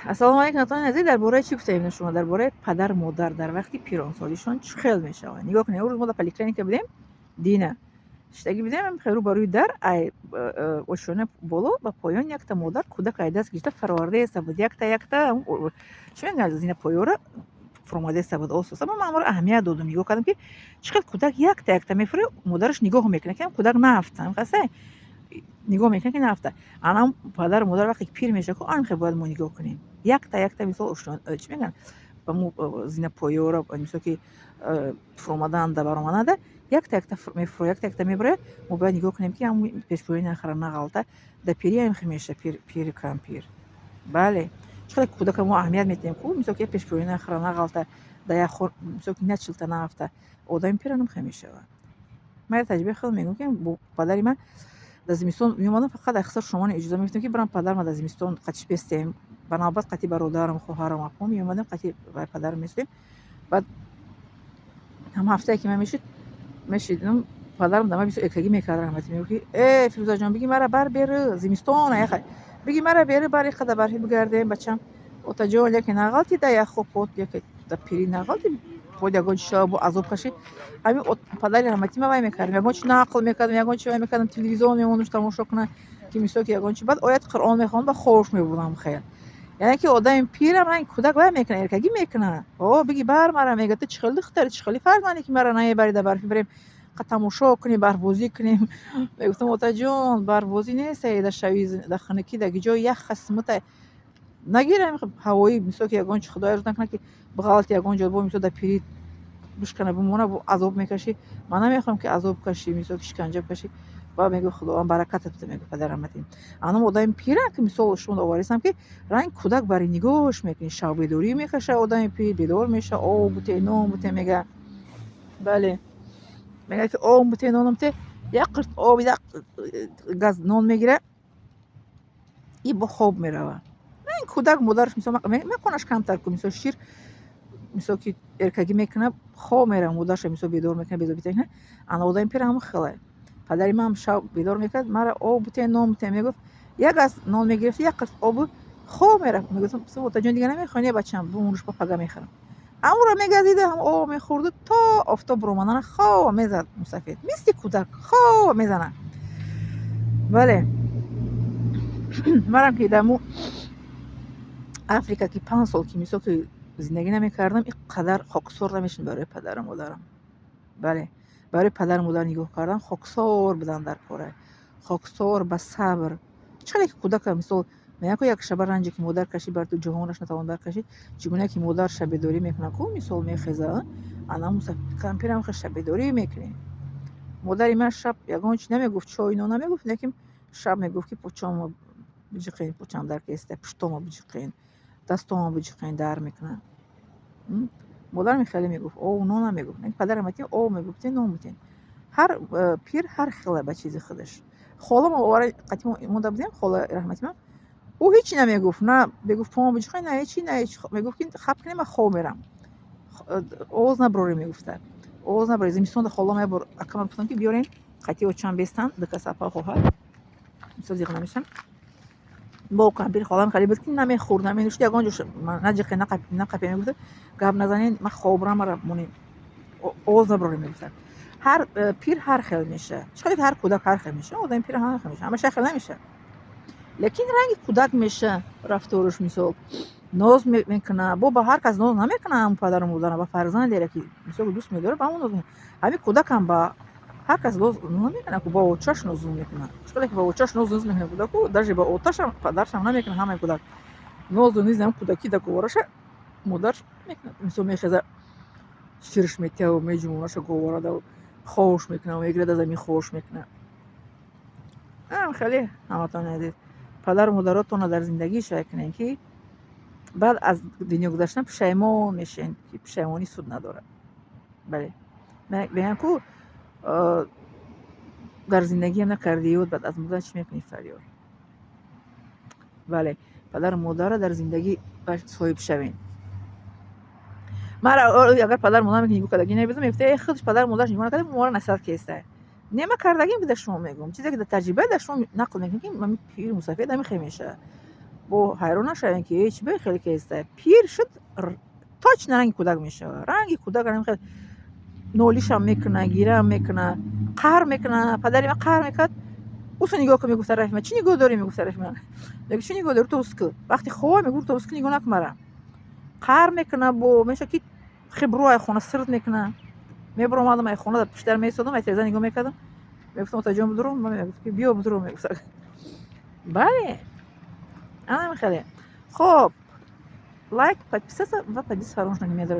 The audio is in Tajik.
Ассалому алайкум, ҳамватанони азиз. Дар бораи чӣ гуфтаем шумо? Дар бораи падару модар дар вақти пиронсолишон чӣ хел мешаванд. Нигоҳ кунед, имрӯз мо дар поликлиника будем, дина шиштагӣ будем, рӯ ба рӯи дар, ай ошёна боло ба поён якта модар кӯдак ай даст гирифта фаровардаеста буд, якта якта, чӣ мегӯянд, зина поёра фуромадаеста буд ососа. Ман амро аҳамият додум, нигоҳ кардам, ки чӣ хел кӯдак якта якта мефуре, модараш нигоҳ мекунад, ки кӯдак наафта, ҳаста нигоҳ мекунад, ки наафта. Анам падару модар вақте ки пир мешавад, ку анхел бояд мо нигоҳ кунем, якта якта, мисол, чӣ мегӯянд, ба мо зина поёра, мисол, ки фуромаданда, баромаданда якта якта мефуро, якта якта мебарояд, мо бояд нигоҳ кунем, ки ҳам пешпоёни нахара, нағалта. Дар пирӣ ҳам меша пири кампир. Бале, чӣ қадар кӯдака мо аҳамият медиҳем ку, мисол, ки пешпоёни нахара, нағалта, дар як мисол, ки начилта, наафта. Одами пир ҳам мешавад. Ман як таҷрибаи худам мегӯям, ки бо падари ман дар зимистон меомадам, фақат дар хисор шомони иҷоза мегирифтем, ки барам падарма дар зимистон қатиш бестем. Ба навбат қати бародарам, хоҳарам, апом меомадем, қати падарам местем. Баъд ҳам ҳафтае ки ман мешидам, падарам дар ман бисёр эркагӣ мекард, раҳматӣ. Мегуфт, ки э, Фирӯзаҷон, биги мара бар беру, зимистон яха, биги мара беру, бар иқада барфӣ бигардем, бачам. Отаҷон, яке нағалти да яхо пот, яке да пирӣ нағалти под, ягон чи шава, бо азоб кашӣ. Ҳамин падари раҳматӣ ман вай мекардам, ягон чи нақл мекардам, ягон чи вай мекардам, телевизион мемондам тамошо кунам, ки мисол, ки ягон чи. Баъд оят Қуръон мехондам, ба хобш мебурдам хел. Яъне ки одами пирам ранги кӯдак вай мекунад, эркагӣ мекунад. О, биги бар мара, мега, ту чӣ хел духтари, чӣ хели фарзанде, ки мара намебарӣ дар барфӣ барем, тамошо кунем, барфбозӣ кунем. Мегуфтам: отаҷон, барфбозӣ нест, дар шави, дар хунукӣ, дар ҷои ях қисмата нагирам ҳавоӣ, мисол, ки ягон чи, худоя рӯз накунад, ки бағалати ягон ҷо бо, мисол, дар пирӣ бишкана, бимона, азоб мекашӣ. Ман намехоҳам, ки азоб кашӣ, мисол, ки шиканҷа кашӣ. Баъд мегӯ: Худованд баракатат бида, мегӯ падар раҳматӣ. Анам одами пирам, ки мисол шумо оварисам, ки ранг кӯдак бари нигоҳш мекунӣ, шаббедорӣ мекаша одами пир, бедор меша, об буте, нон буте, мега. Бале, мега, ки об буте, ноном те, як қирт об, як газ нон мегира и бо хоб мерава. Ин кӯдак модараш, мисол, мекунаш камтар ку, мисол, шир, мисол, ки эркагӣ мекунад, хоб мерава, модарша, мисол, бедор мекунад, бедор мекунад. Ана одами пир ҳам хеле. Падари ман шаб бедор мекард мара, об буте, нон буте, мегуфт. Як газ нон мегирифт, як қирт обу, хоб мерафт. Мегуфтам: отаҷон, дига намехоҳӣ? Не, бачам, бумонуш, ба пага мехӯрам. Ҳамонро мегазида, ҳам об мехӯрду то офтоб буромадана хоб мезад. Мусафед мисли кӯдак хоб мезанад. Бале, манам ки дар Африка, ки 5 сол, ки мисол, ки зиндагӣ намекардам, ин қадар хоксор намешудам барои падару модарам. Бале, барои падару модар нигоҳ кардан хоксор будан дар кора, хоксор, ба сабр. Чӣ хеле ки кӯдака, мисол, мегӯянд ку, як шаба ранҷе ки модар кашид, бар ту ҷаҳонаш натавон баркашид. Чӣ гуна ки модар шаббедорӣ мекунад ку, мисол, мехеза, ана кампирам хел шаббедорӣ мекунем. Модари ман шаб ягон чи намегуфт, чой, нон намегуфт, лекин шаб мегуфт, ки почомо биҷиқен, почам дар кеста, пуштомо биҷиқен, дастомо биҷиқен, дар мекунад. Модарам хеле мегуфт, об, нон намегуфт. Падарам атин об мегуфт, нон бутен. Ҳар пир ҳар хела ба чизи худаш. Холамо овара қати монда будем, хола раҳмати ман, ӯ ҳечи намегуфт, на мегуфт помо биҷиқен, на ҳечи, на ҳеч. Мегуфт, ки хаб кунем, ман хоб мерам, овоз набарорем, мегуфта, овоз набарорем. Зимистонда холам як бор акама гуфтам, ки биёрем қати очам бестан, ду кас апа, хоҳар, мисол, зиқ намешам. Бо кампири холам хеле буд, ки намехӯрд, наменӯшид, ягон ҷо наҷиқе, нақапе, мегуфта: гап назанед, ман хобрам, мара монем, овоз набарорем, мегуфта. Ҳар пир ҳар хел меша. Чӣ хеле ҳар кӯдак ҳар хел меша, одами пир ҳар хел меша. Ҳамаша хел намеша, лекин ранги кӯдак меша рафтораш. Мисол, ноз мекуна, бо ба ҳар кас ноз намекуна, ҳам падару модарам ба фарзандере, ки, мисол, дӯст медорад, ба ҳамон ноз. Ҳамин кӯдакам ба ҳар кас ноз намекунад, ба очаш ноз мекунад. Чӣ хеле ки ба очаш ноз мекунад кӯдаку, даже ба оташам, падаршам намекунад. Ҳамаи кӯдак нозу низ ҳам кӯдакӣ да гувораша модарш мекунад. Мисол, мехеза, ширш метиҳаву меҷумонаша, говарада хош мекунад, мегирад, аз замин хош мекунад. Хеле, ҳаматони азиз, падару модаротонро дар зиндагӣ шай кунем, ки баъд аз дунё гузаштан пушаймон мешавем, ки пушаймонӣ суд надорад. Бале, мегӯянд ку, дар зиндагиам накарди ёд, баъд аз мурдан чӣ мекунӣ фарёд? Бале, падару модарро дар зиндагӣ соҳиб шавем. Мара агар падару модарам нигоҳ кардагӣ набудам, мегуфта: э, худаш падару модараш нигоҳ накарда, моро насиҳат кеста. Не, ма кардагим буда, шумо мегӯм, чизе ки дар таҷриба дар шумо нақл мекунем, ки пири мусафед ҳамин хел мешавад. Бо ҳайрон нашавем, ки э, чӣ ба хеле кеста пир шуд, точно ранги кӯдак мешавад. Ранги кӯдак хел нолишам мекуна, гираам мекуна, қаҳр мекуна. Падари ман қаҳр мекард. «Усу нигоҳ кун», мегуфт тарафи ман. «Чӣ нигоҳ дорӣ?» мегуфт тарафи ман. Мегӯ: «Чӣ нигоҳ дорӣ? Рӯто ус ку». Вақти хоб мегӯ: «Рӯто ус ку, нигоҳ накун мара». Қаҳр мекуна, бо мешавад, ки хебру ай хона сирд мекуна. Мебаромадам ай хона, дар пушти дар меистодам, ай тиреза нигоҳ мекардам, мегуфтам: «Отаҷон, бидуром». Мегуфт, ки «Биё, бидуром», мегуфт. Бале, ана хеле хоб. Лайк, подписаться ва поделиться фаромӯш накунед.